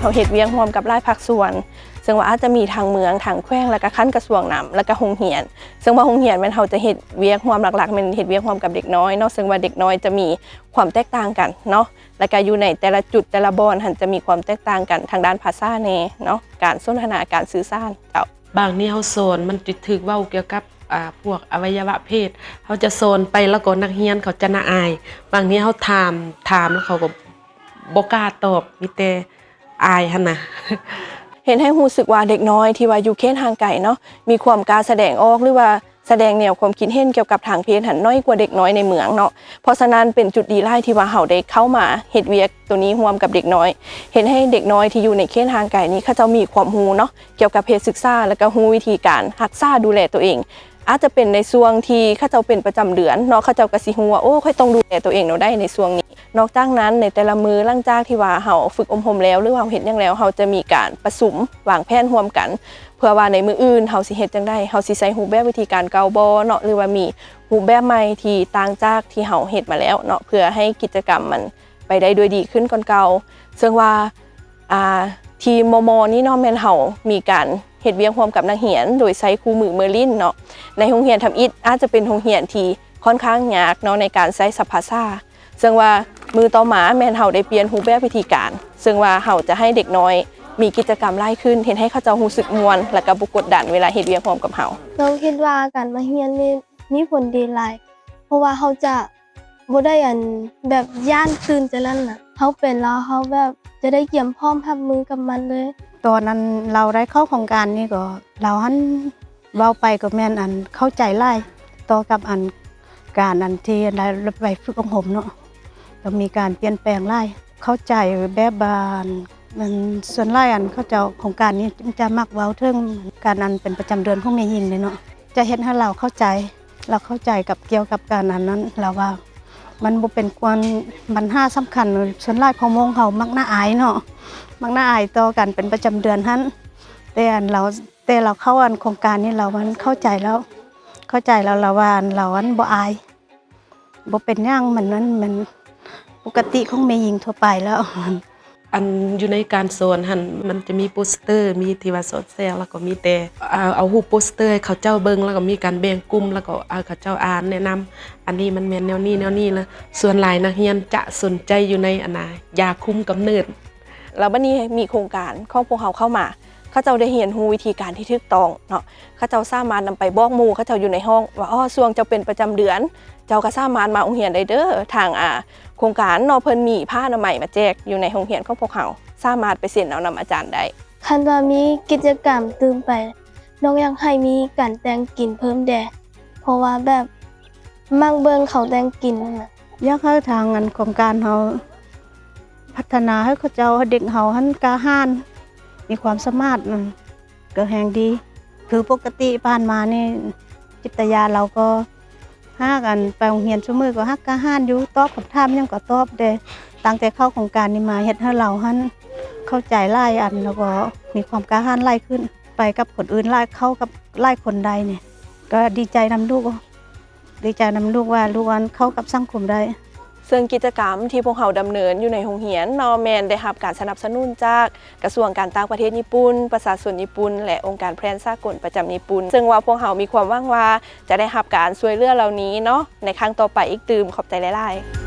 ເຮົາເຮັດວຽກຮ່ວມກັບຫຼາຍພາກສ່ວນ ເຊິ່ງວ່າອາດຈະມີທາງເມືອງ, ທາງແຂວງ ແລ້ວກະຂັ້ນກະຊວງນຳ ແລ້ວກະໂຮງຮຽນ. ເຊິ່ງວ່າໂຮງຮຽນແມ່ນເຮົາຈະເຮັດວຽກຮ່ວມ ຫຼັກໆແມ່ນເຮັດວຽກຮ່ວມກັບເດັກນ້ອຍເນາະ, ເຊິ່ງວ່າເດັກນ້ອຍຈະມີຄວາມແຕກຕ່າງກັນເນາະ, ແລ້ວກະຢູ່ໃນແຕ່ລະຈຸດແຕ່ລະບ່ອນຫັ້ນຈະມີຄວາມແຕກຕ່າງກັນທາງດ້ານພາສາແດ່ເນາະ, ການສົນທະນາ, ການສື່ສານເຈົ້າ. ບາງນີ້ເຮົາສອນມັນຈະຖືກເວົ້າກ່ຽວກັບ ອ່າ ພວກອະໄວຍະວະເພດ ເຮົາຈະສອນໄປແລ້ວກໍນັກຮຽນເຂົາຈະໜ້າອາຍ. ບາງທີເຮົາຖາມ, ຖາມແລ້ວເຂົາກໍບໍ່ກ້າຕອບ, ມີແຕ່ອາຍຫັ້ນນະ. ເຮັດໃຫ້ຮູ້ສຶກວ່າເດັກນ້ອຍທີ່ວ່າຢູ່ເຂດຫ່າງໄກເນາະ ມີຄວາມກ້າສະແດງອອກ ຫຼືວ່າສະແດງແນວຄວາມຄິດເຫັນກ່ຽວກັບທາງເພດຫັ້ນໜ້ອຍກວ່າເດັກນ້ອຍໃນເມືອງເນາະ. ເພາະສະນັ້ນເປັນຈຸດດີຫຼາຍທີ່ວ່າເຮົາໄດ້ເຂົ້າມາເຮັດວຽກໂຕນີ້ຮ່ວມກັບເດັກນ້ອຍ, ເຮັດໃຫ້ເດັກນ້ອຍທີ່ຢູ່ໃນເຂດຫ່າງໄກນີ້ ເຂົາເຈົ້າມີຄວາມຮູ້ເນາະ ກ່ຽວກັບເພດສຶກສາ ແລ້ວກໍຮູ້ວິທີການຮັກສາດູແລຕົວເອງ. ອາດຈະເປັນໃນຊ່ວງທີ່ເຂົາເຈົ້າເປັນປະຈຳເດືອນເນາະ, ເຂົາເຈົ້າກໍຊິຮູ້ວ່າ ໂອ້ ຂ້ອຍຕ້ອງດູແລຕົວເອງແນວໃດໃນຊ່ວງນີ້. ນອກຈາກນັ້ນ ໃນແຕ່ລະມື້ຫຼັງຈາກທີ່ວ່າເຮົາຝຶກອົບຮົມແລ້ວ ຫຼືວ່າເຮົາເຮັດຫຍັງແລ້ວ ເຮົາຈະມີການປະຊຸມວາງແຜນຮ່ວມກັນ ເພື່ອວ່າໃນມື້ອື່ນເຮົາຊິເຮັດຈັ່ງໃດ, ເຮົາຊິໃຊ້ຮູບແບບວິທີການເກົ່າບໍ່ເນາະ ຫຼືວ່າມີຮູບແບບໃໝ່ທີ່ຕ່າງຈາກທີ່ເຮົາເຮັດມາແລ້ວເນາະ ເພື່ອໃຫ້ກິດຈະກຳມັນ ໄປໄດ້ດ້ວຍດີຂຶ້ນກ່ອນເກົ່າ. ເຊິ່ງວ່າ ອ່າ ທີ່ ມມ ນີ້ເນາະ ແມ່ນເຮົາມີການເຮັດວຽກຮ່ວມກັບນັກຮຽນ ໂດຍໃຊ້ຄູ່ມືເມີລິນເນາະ. ໃນໂຮງຮຽນທຳອິດອາດຈະເປັນໂຮງຮຽນທີ່ຄ່ອນຂ້າງຍາກເນາະ ໃນການໃຊ້ສັບພາສາ. ເຊິ່ງວ່າມື້ຕໍ່ມາແມ່ນເຮົາໄດ້ປ່ຽນຮູບແບບວິທີການ, ເຊິ່ງວ່າເຮົາຈະໃຫ້ເດັກນ້ອຍມີກິດຈະກຳຫຼາຍຂຶ້ນ, ເຮັດໃຫ້ເຂົາເຈົ້າຮູ້ສຶກມ່ວນ ແລ້ວກໍບໍ່ກົດດັນເວລາເຮັດວຽກຮ່ວມກັບເຮົາ. ນ້ອງຄິດວ່າການມາຮຽນນີ້ມີຜົນດີຫຼາຍ, ເພາະວ່າເຮົາຈະ ບໍ່ໄດ້ອັນແບບຢ້ານຕື່ນຈັ່ງນັ້ນນະ, ເຮົາເປັນແລ້ວເຮົາແບບຈະໄດ້ກຽມພ້ອມຮັບມືກັບມັນເລີຍ. ຕອນນັ້ນລາວໄດ້ເຂົ້າໂຄງການນີ້ກໍ ລາວຫັ້ນເວົ້າໄປກໍແມ່ນອັນເຂົ້າໃຈຫຼາຍຕໍ່ກັບອັນການອັນທີ່ໄດ້ໄປຝຶກອົບຮົມເນາະ, ກໍມີການປ່ຽນແປງຫຼາຍ, ເຂົ້າໃຈແບບວ່າ ອັນ ສ່ວນຫຼາຍອັນເຂົາເຈົ້າໂຄງການນີ້ຈະມັກເວົ້າເຖິງການອັນເປັນປະຈຳເດືອນຂອງແມ່ຍິງເດ້ເນາະ, ຈະເຮັດໃຫ້ລາວເຂົ້າໃຈ ລາວເຂົ້າໃຈກັບ ກ່ຽວກັບການອັນນັ້ນ ລາວວ່າມັນບໍ່ເປັນຄວາມບັນຫາສຳຄັນ. ສ່ວນຫຼາຍພໍ່ໂມງເຮົາມັກໜ້າອາຍເນາະ, ມັກໜ້າອາຍຕໍ່ການເປັນປະຈຳເດືອນຫັ້ນ, ແຕ່ອັນລາວ ແຕ່ລາວເຂົ້າອັນໂຄງການນີ້ ລາວມັນເຂົ້າໃຈແລ້ວ ເຂົ້າໃຈແລ້ວ ລາວວ່າອັນລາວອັນບໍ່ອາຍ ບໍ່ເປັນຫຍັງ, ມັນ ມັນ ມັນປົກກະຕິຂອງແມ່ຍິງທົ່ວໄປແລ້ວ. ອັນຢູ່ໃນການສອນຫັ້ນ ມັນຈະມີໂປສເຕີ ມີທີ່ວ່າສອດແຊງ ແລ້ວກໍມີແຕ່ ເອົາ ເອົາຮູບໂປສເຕີໃຫ້ເຂົາເຈົ້າເບິ່ງ ແລ້ວກໍມີການແບ່ງກຸ່ມ ແລ້ວກໍໃຫ້ເຂົາເຈົ້າອ່ານແນະນຳ ອັນນີ້ມັນແມ່ນແນວນີ້ ແນວນີ້ນະ. ສ່ວນຫຼາຍນັກຮຽນຈະສົນໃຈຢູ່ໃນອັນນາ ຢາຄຸມກຳເນີດ. ແລ້ວບັດນີ້ມີໂຄງການຂອງພວກເຮົາເຂົ້າມາ ເຂົາເຈົ້າໄດ້ຮຽນຮູ້ວິທີການທີ່ຖືກຕ້ອງເນາະ, ເຂົາເຈົ້າສາມາດນຳໄປບອກໝູ່ເຂົາເຈົ້າຢູ່ໃນຫ້ອງວ່າ ອໍ ຊ່ວງເຈົ້າເປັນປະຈຳເດືອນ ເຈົ້າກໍສາມາດມາໂຮງຮຽນໄດ້ເດີ. ທາງ ອ່າ ໂຄງການເນາະ ເພິ່ນມີຜ້າອະນາໄມມາແຈກຢູ່ໃນໂຮງຮຽນຂອງພວກເຮົາ, ສາມາດໄປເຊັນເອົານຳອາຈານໄດ້. ຄັນວ່າມີກິດຈະກຳຕື່ມໄປ ນ້ອງຢາກໃຫ້ມີການແຕ່ງກິນເພີ່ມແດ່ ເພາະວ່າແບບມັກເບິ່ງເຂົາແຕ່ງກິນຫັ້ນນະ. ຢາກໃຫ້ທາງອັນໂຄງການເຮົາພັດທະນາໃຫ້ເຂົາເຈົ້າ ເດັກເຮົາຫັ້ນກ້າຫານ ມີຄວາມສາມາດ ອືມ ກໍແຮງດີ. ຄືປົກກະຕິຜ່ານມານີ້ ຈິດຕະຍາລາວກໍຫາກອັນໄປໂຮງຮຽນຊຸມື້ກໍຫາກກ້າຫານຢູ່ ຕອບຄຳຖາມຫຍັງກໍຕອບເດ້. ຕັ້ງແຕ່ເຂົ້າໂຄງການນີ້ມາ ເຮັດໃຫ້ລາວຫັ້ນເຂົ້າໃຈຫຼາຍອັນ ແລ້ວກໍມີຄວາມກ້າຫານຫຼາຍຂຶ້ນ ໄປກັບຄົນອື່ນຫຼາຍ ເຂົ້າກັບຫຼາຍຄົນໄດ້ນີ້ ກໍດີໃຈນຳລູກ. ດີໃຈນຳລູກວ່າລູກອັນເຂົ້າກັບສັງຄົມໄດ້. ເຊິ່ງກິດຈະກຳທີ່ພວກເຮົາດຳເນີນຢູ່ໃນໂຮງຮຽນເນາະ ແມ່ນໄດ້ຮັບການສະໜັບສະໜູນຈາກກະຊວງການຕ່າງປະເທດຍີ່ປຸ່ນ, ປະຊາຊົນຍີ່ປຸ່ນ ແລະ ອົງການແພນສາກົນປະຈຳຍີ່ປຸ່ນ. ເຊິ່ງວ່າພວກເຮົາມີຄວາມຫວັງວ່າຈະໄດ້ຮັບການຊ່ວຍເຫຼືອເຫຼົ່ານີ້ເນາະ ໃນຄັ້ງຕໍ່ໄປອີກຕື່ມ. ຂອບໃຈຫຼາຍໆ.